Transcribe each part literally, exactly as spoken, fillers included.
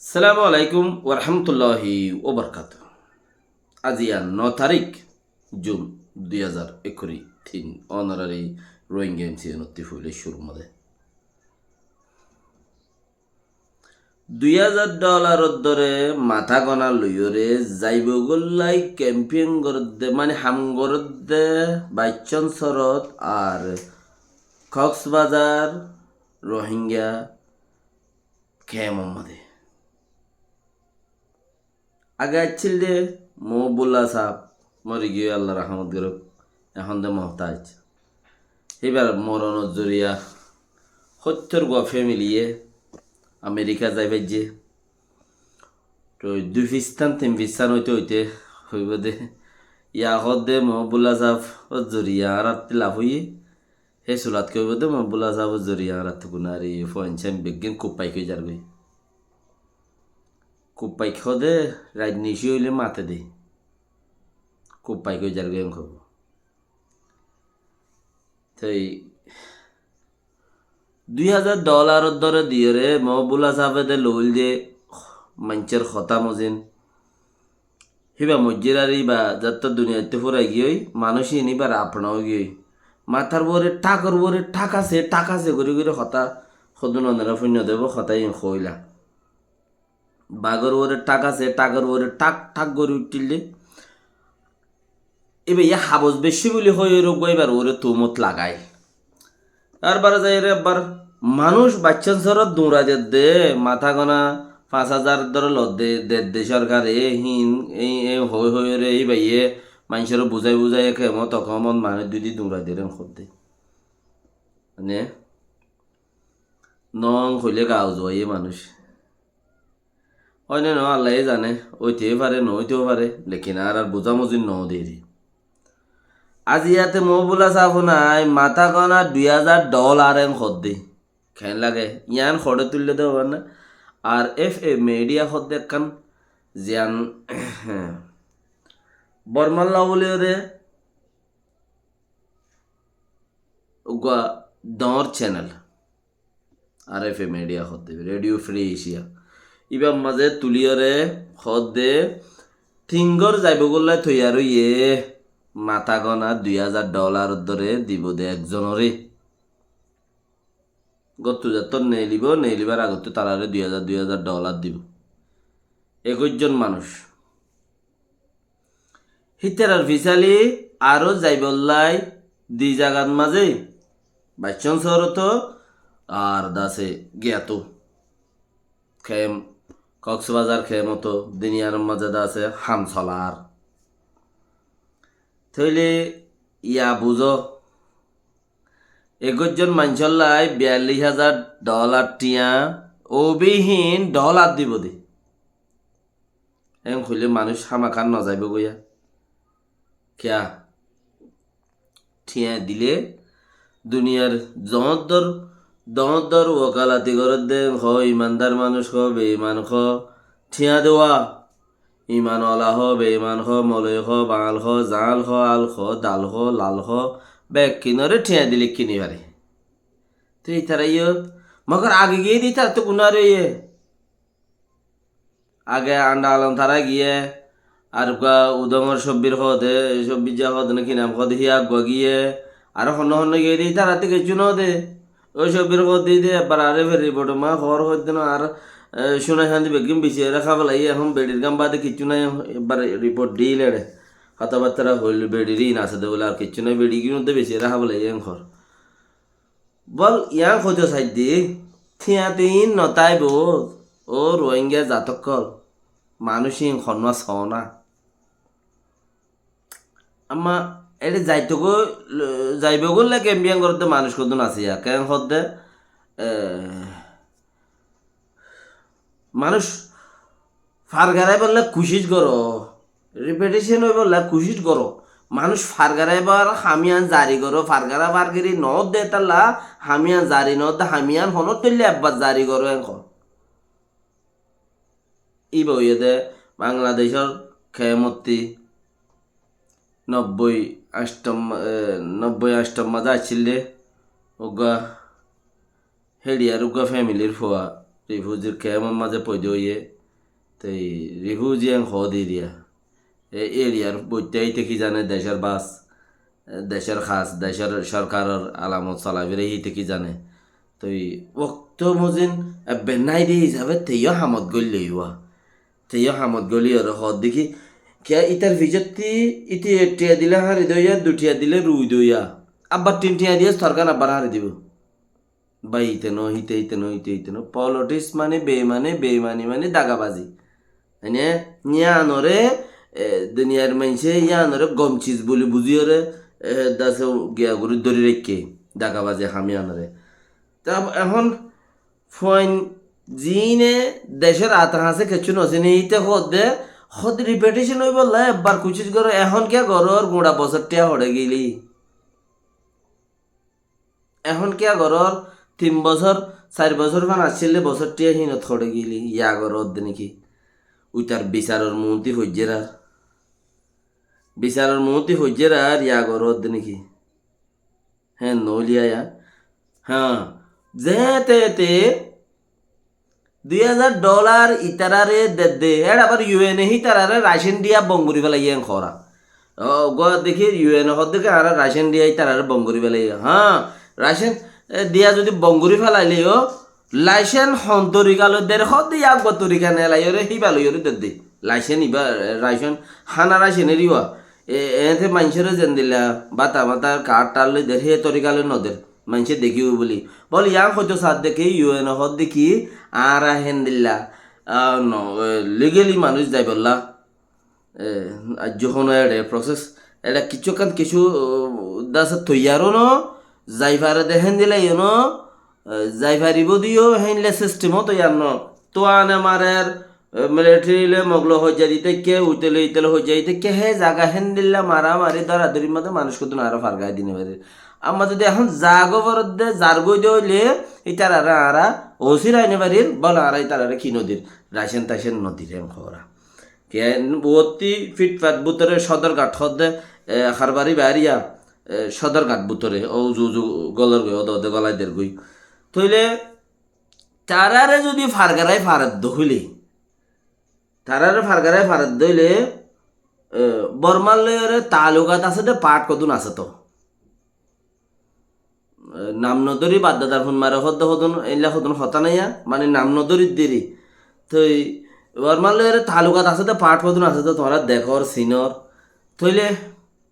Assalamu alaikum warahmatulláhi wabarakátuhu. Aijja no tarík Jun dui házar ekkuri tin, ónorari Rohingya M C N ottí foila cúrur mazé dui házar dholaror dóre matá gona loiyóre zaibogóllai kempiyon gorédde, mani ham gorédde Baicchón Sorot ar Koksbazar Rohingya kemor mazé. Age accíl de Mohibullah sáb, mori giyói, Allah rahmot gorók, ehón de muhtaj. Híbar moronor zoriya hóttor gua femiliye Amerika zai faijje. Toi dui fistan tin fistan óite óite hoibo de, ya hoó de Mohibullah sáb, ó zoriya añárattú laf óiye. Hé sulat ki óibo de Mohibullah sáb, ó zoriya añárattú kunari fuain sáin beggín kuppaik ói zargói. Kuppaik hoó de, rajnici óile mate de. Kuppaik ói zargói en hoibo. Toi dui házar dholaror dóre diyóre Mohibullah sábe de loil de maincór hotá mozin. Híba moijjé ar híba zattó duniyaittú furai giyói, manúic iín íbar apna ói giyói. Matár uore thakor uore thak asé, thak asé gorí gorí hotá hodún onora fúinno debo, hotá iín hoóila. Bagor uore thak asé, thakor uore thak thak gorí uiththíl de. Íba yá habos beci buli hoiyóre uggúa íbar uore tuhumot lagai. Ar bara zaiyóre ebbar manúic Baicchón Sorot duñrai dedde, matá gona fañs házar dóre lodde, dedde sorkare, híin, ei, ei hoi hoiyóre íbaye maincóre buzai buzai kemot, kemot manúic dui di duñrai der en hoódde. Mane, noó hoilé gau zuaiyé manúic. Óine noó, Allaye zane, óite fare, no óiteó fare, lekin añárar buzá mozin noó de eri. Aijja iyáte Mohibullah sáb nái, matá gona dui házar dholar en hoódde. Keén lage? Yián hoçé tuille de óibar na? Ar F A Media hoódde ekkán, ziyan Bormar lobole de uggúa dhoóñr channel, R F A Media hoódde, Radio Free Asia. Íbar mazé tuliyóre hoódde, tin gór zaibogólla toiyar óiye, matá gona dui házar dholaror dóre dibo de ekzonoré. Góttu zettót neelibo, neelibar agottú tarare dui házar, dui házar dholar dibo. Ekóic zon manúic. Hítarar fisali aró zaibollai di zagat mazé, Baicchón Sorot ar dase Giyatu. Kem, Koksbazar kemot din iyanor mazé dase ham solar. Tóile ya buzó, ekóic zon maincóllai biyallic házar dholar thiañ, óbihín dholar dibo de. En hoilé manúic hámaká no zaibo goi. Kiyá? Thiañ dilé duniyar zoóñr dóñr, doóñr dóñr wokalati gorédde, hoó imandar manúic, hoó beiman, hoó thiañ dewá. Iman ola hoó, beiman hoó, moloi hoó, bañal hoó, zañal hoó, al hoó, dal hoó, lal hoó, bekkinoré thiañ dilé kini fare. Te ítara yó, mogor age giyé de ítarattú guná roiyé. Age Anda Alom tará giyé, ar uggúa Udongor Cobbir hoó de, Cobbir za hoó de, na ki nam hoó de, híya uggúa giyé, ar honno honno giyé de, ítarattú kessú noó de. Ói Cobbir hoó de, de ebbar R F A riport ma hoór hoó de no, ar, e, cúnai handi beggín beci ere háfelaiyé, ehón beçir gán bade kessú nai, ebbar riport dil ere. Hotábattara hoil beçir in asé de bóle, ar kessú nai, beçi gín de beci ere háfelaiyé en hoór. Bol, yián hoito saidde, thiañ te iín no táibo, ó Rohingya zat ókkol, manúic iín honnúa soó na. Amma eçe zaitogói, zaibogói lage embiyan goródde manúic hodún asé ya, keén hoódde, e, manúic fargaraibolla kucíc goró, repetition óibolla kucíc goró. Manúic fargaraibar ham yián zari goró, fargara fargiri noó de tálla ham yián zari noó de, ham yián honór tóille ebbar zari goró en hoó. Íba óiye de Bangladecór kemottí nobboi añctó ma-, e, nobboi añctó mazé accíl de uggúa héçiyar uggúa femilir fua Rifúzir kemor mazé foida óiye, toi rifúzi en hoó de eriya. E eriyar boitte aite ki zane decór bas, e decór has, decór sorkaror alamot solafira híte ki zane. Toi okto mozin ebbe nái de hísabe teyó hamot goille óiba. Teyó hamot goille óre hoó de ki, kiya itar fijotti iti ek tiya dile hañri doiya, dui tiya dile rui doiya. Abbar tin tiya diye sorkar abbar hañri dibo. Bái, ite no, hite, ite no, hite, ite no. Politics mane beimani, beimani mane dagabazi. Mane, yiánore, e, duniyar maincé yiánore gom ciz buli buziyóre, e, dase giya gori dóri raikké, dagabazi ham yiánore. Ta ehón fuain zine decór atar hañsé kessú no sine, ite hoó de, hoó de repetition óibolla, ebbar kucíc goró, ehón kiya goró, ar guñça bosór tiya hoçé gili. Ehón kiya goror, tin bosór, sair bosór fan accíle bosór tiya hínot hoçé gili, ya goror de niki. Uitar bisaror muúnti foijjer ar. Bisaror muúnti foijjer ar, ya goror de niki. Hé, no liya ya. Há, ze te te, dui házar dholar itarare dedde, éçe abar U N e hítarare racen diya bon gori félaiye en hoóra. O, gua dekí U N e hoó dekí añára racen diya hítarare bon gori félaiye. Há, racen, e, diya zodi bon gori félaileyo, racen hon torika loi der hoó de, yá gua torika ne laiyore híba loiyore dedde. Racen iba, e, racen, hána racen eriwa. E, eéñte maincóre zendilla báta mata kaát tar loi der, hé torika loi no der. Maincé dekíbo buli. Bóle, yián hoito saádde ki, U N e hoódde ki, añára héndilla, ah, no, e, legally manúic zaibolla, e, aijjó hono eçe process, eçe kissú ekkán kissú, o, dase toiyar ó no, zai fare de héndilla yó no, e, zai faribó de yó, héndilla system ó toiyar no. Tuane marer, e, military loi Mog loi hoijja di táikke, uite loi ite loi hoijja di táikke, hé zaga héndilla maramari dóradórir mazé manúic hoddún añára fargai di no farir. Amma zodi ehón zaga foredde, zargói de óile, ítarare añára ósirai no farir, bóle añára ítarare ki no dir, racen tacen no dir, en hoóra. Ke, uottí fitfat bútore Sodorghat hoódde, e, Harbari baáriya, e, Sodorghat bútore, ó uzu uzu golor goi, óde óde golai der goi. Tóile tarare zodi fargarai faredde óile, tarare fargarai faredde óile, e, Bormar loiyore taalukat asé de paát hodún asé to. E, nam no dóri, baf dadar fun mare hoódde hodún, eilla hodún hotá naiya, mane nam no dóri diri. Toi Bormar loiyore taalukat asé de paát hodún asé to, tuáñra dekór, sinór. Tóile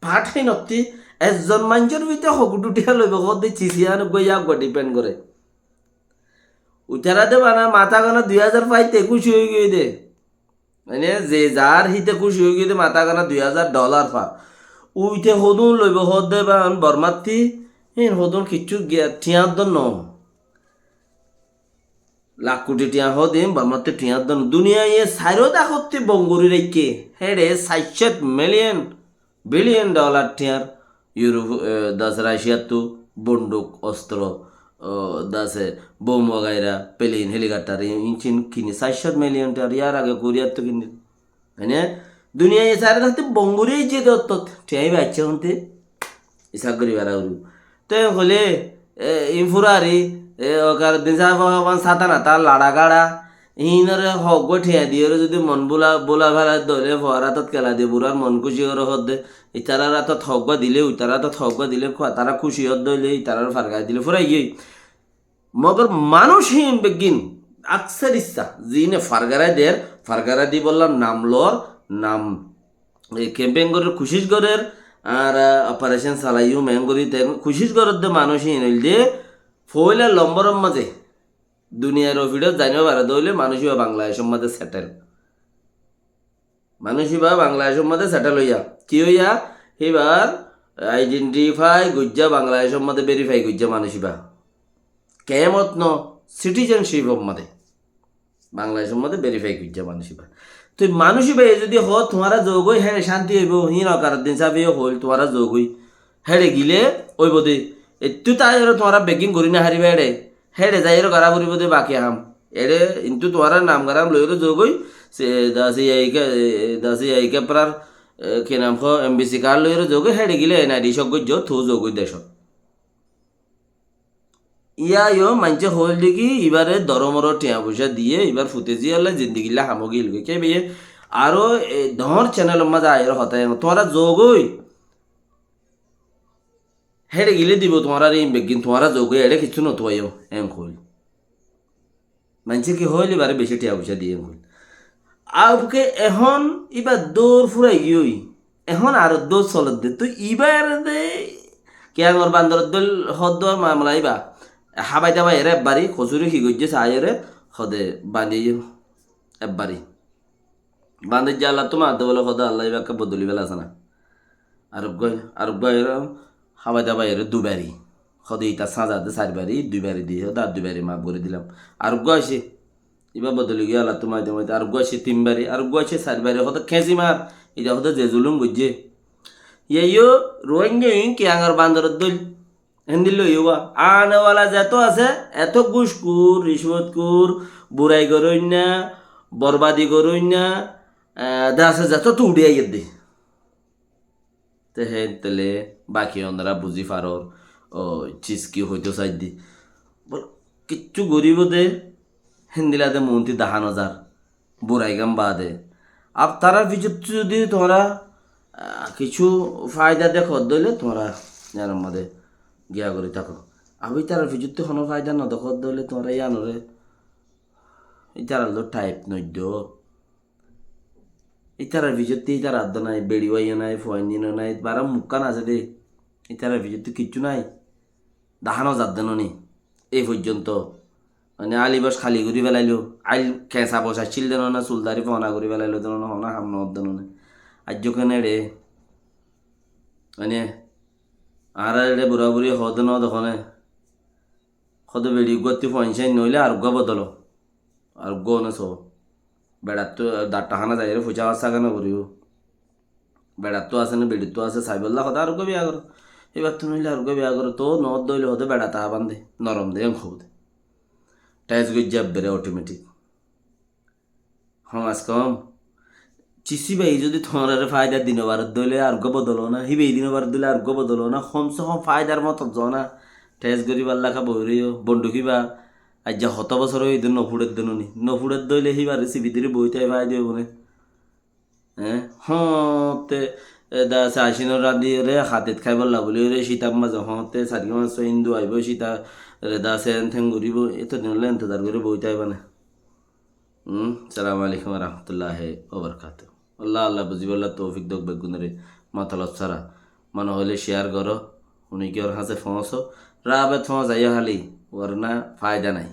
paát hínottí ezzon maincór bútore hoggúa thiañ loibo hoódde, cis yián uggúa yá uggúa depend goré. Uitará de bana matá gana dui házar faite kúci ói giyói de. Mane ze zar híte kúci ói giyói de matá gana dui házar dholar fa. Uite hodún loibo hoódde ban Bormattí, hín hodún kiccú giya thiañ dór no. Lak kuthi thiañ hoódde Bormattí thiañ dór no. Duniyaye sairó dakottí bon gorí raikké, héçe sair cót million billion dholar thiañr Europe, e, dase Russia ttu bonduk, ostro, o, dase bom wagaira, plane, helicopter, in-, incin kini sair cót million thiañr, yar age Korea ttu kini. Mane, duniya ye sare takte bon gori aijje de ottot, thiañ iba aicce honte, isab gori bara uru. Te hoile, e, in furari, e, okar din sa fa-, fan sata nata, lada gada, Híinore hoggúa thiañ diyóre zudi mon bula, bula félai dóile, fuar átot kela diye, burar mon kúci goré hoódde, itarar átot hoggúa dile, uitar átot hoggúa dile, kua-, tara kúci hoódde óile, itarar fargai dile, furai giyói. Mogor manúic híin beggín, aksar issa, ziíne fargarai der, fargarai dibolla nam lor, nam, e, campaign gorer, kucíc gorer, ar, a, operation salaiyum, en gori, te kucíc gorer de manúic híin óilde, foila lomboror mazé, Duniyar o fiçot zai no fare de óile manúic íba Bangladecor mazé settle. Manúic íba Bangladecor mazé settle óiya. Ki óiya? Híbar identify goijjá Bangladecor mazé verify goijjá manúic íba. Kemot no, citizenship or mazé. Bangladecor mazé verify goijjá manúic íba. Toi manúic íba e zudi hoó tuáñra zogói héçe cánti óibo, híin okar din safiyo hoil tuáñra zogói. Héçe gile óibo de. Ettú tai ore tuáñra beggín gorí no fariba héçe. Héçe zaiyóre gorá foribó de baki ham. Eçe intú tuáñra nam garam loiyóre zogói, se dase yaike, dase yaike prar, e, ki nam hoó, embassy card loiyóre zogói, héçe gile N I D cók goijjó, tu zogói decót. Iyá yó maincé hoóilde ki, ibáre dóro-moro thiañ-foicá diyé, ibár fute ziyólla zindigilla ham ói giyói. Ke beye, aró, e, doñr channel or mazé aiyóre hotá, tuáñra zogói. Héçe gilé dibo tuáñrare in beggín, tuáñra zogói, eçé kissú no tuaiyó, en hoóil. Maincé ki hoóil, ibáre bicí thiañ-foicá diyé, en hoóil. Aunke ehón ibá dóur furai giyói. Ehón aró dóur soledde. Toi ibáre de kiañgor bandoror dóil hoódde mamela ibá. Hábai-dábai eré ebbari, kosúre ki goijjé saiyóre, hoóde bandiyé ebbari. Bandijje Allattú maadde bóle hoóde Alla ibá ekká bodoli félasé ná. Areggúa, areggúa eré hábai-dábai eré dui bari. Hoóde itar sáñza de sair bari, dui bari di, hoóde ar dui bari maf gorí dilam. Areggúa aiccé. Ibá bodoli giyé, Allattú maite maite areggúa aiccé tin bari, areggúa aiccé sair bari, hoóde kéñsi mar, ita hoóde ze zulum goijjé. Iyá yó Ruáingga iín kiañgor bandoror dóil. Héndilla óiye ba. Ane wala zeto asé, eto gúckur, ricwotkur, burai goróinna, borbadi goróinna, e, de asé zeto tu uçí aiyér de. Te héen tele baki onora buzí faror, o, cis ki hoitó saidde. Bol, kiccú goríbo de, héndilla de muúnti dahá nozar, burai gán baade. Ab tarár ficottú zodi tuáñra, a, kiccú faida dekó de óile tuáñra iyanor mazé giya gorí táko. Ab ítarar ficottú honó faida no dekó de óile tuáñra iyanore, ítarar lói thaip noiddo. Ítarar ficottú ítarar addo nái, beçi wáiyo nái, fuaindino nái, bara mukkán asé de. Ítarar ficottú kiccú nái. Dahá no zadde noni. Ei foijjonto. Mane, ail bos háli gorí felailo. Ail keñsa bos accíl de nona, sul dari fona gorí felailo de nona, hona ham no de nona. Aijjó kene re. Mane, añára eçé bura buri hoó de no de hone. Hoó de beçi uggúattú fuain sáin noóile areggúa bodolo. Areggúa one so. Beçattú datta hána zaiyóre fuicá hásá kene goríbo. Beçattú asé né, beçittú asé, saibolla hoó de areggúa biya goró. Íbattú noóile areggúa biya goró, toó noódde óile hoó de beça taá bande, norom de, en hoó de. Thes goijjé ebbere automatic. Hom az kom. Cis íbaye zodi tuáñrare faida di no faredde óile areggúa bodolo na, híbaye di no faredde óile areggúa bodolo na, hom se hom faidar moto zo na. Thes goríballa ká boi roiyo, bonduk íba, aijja hoto bosór óiye de no fuçedde noni. No fuçedde óile híbare sibi diri boi tái faida óibo né. Eé, hoóñtte, e, de asé aicínor rañdiyóre, hatit háibolla buliyóre, cítar mazé hoóñtte, sairgúa fañssúa Hindu aibó, cítare de asé en ten goríbo, eto dinolla entezar gorí boi táiba né. Hum, assalamu alaikum wa rahmatullahi wa barakatuhu. Allah, Allah buzibálla toufik douk beggúnore, matolob sára. Mone hoilé share goró, unikiyór hañsé foóñso, rabet foóñsaiyó háli, warna faida nái.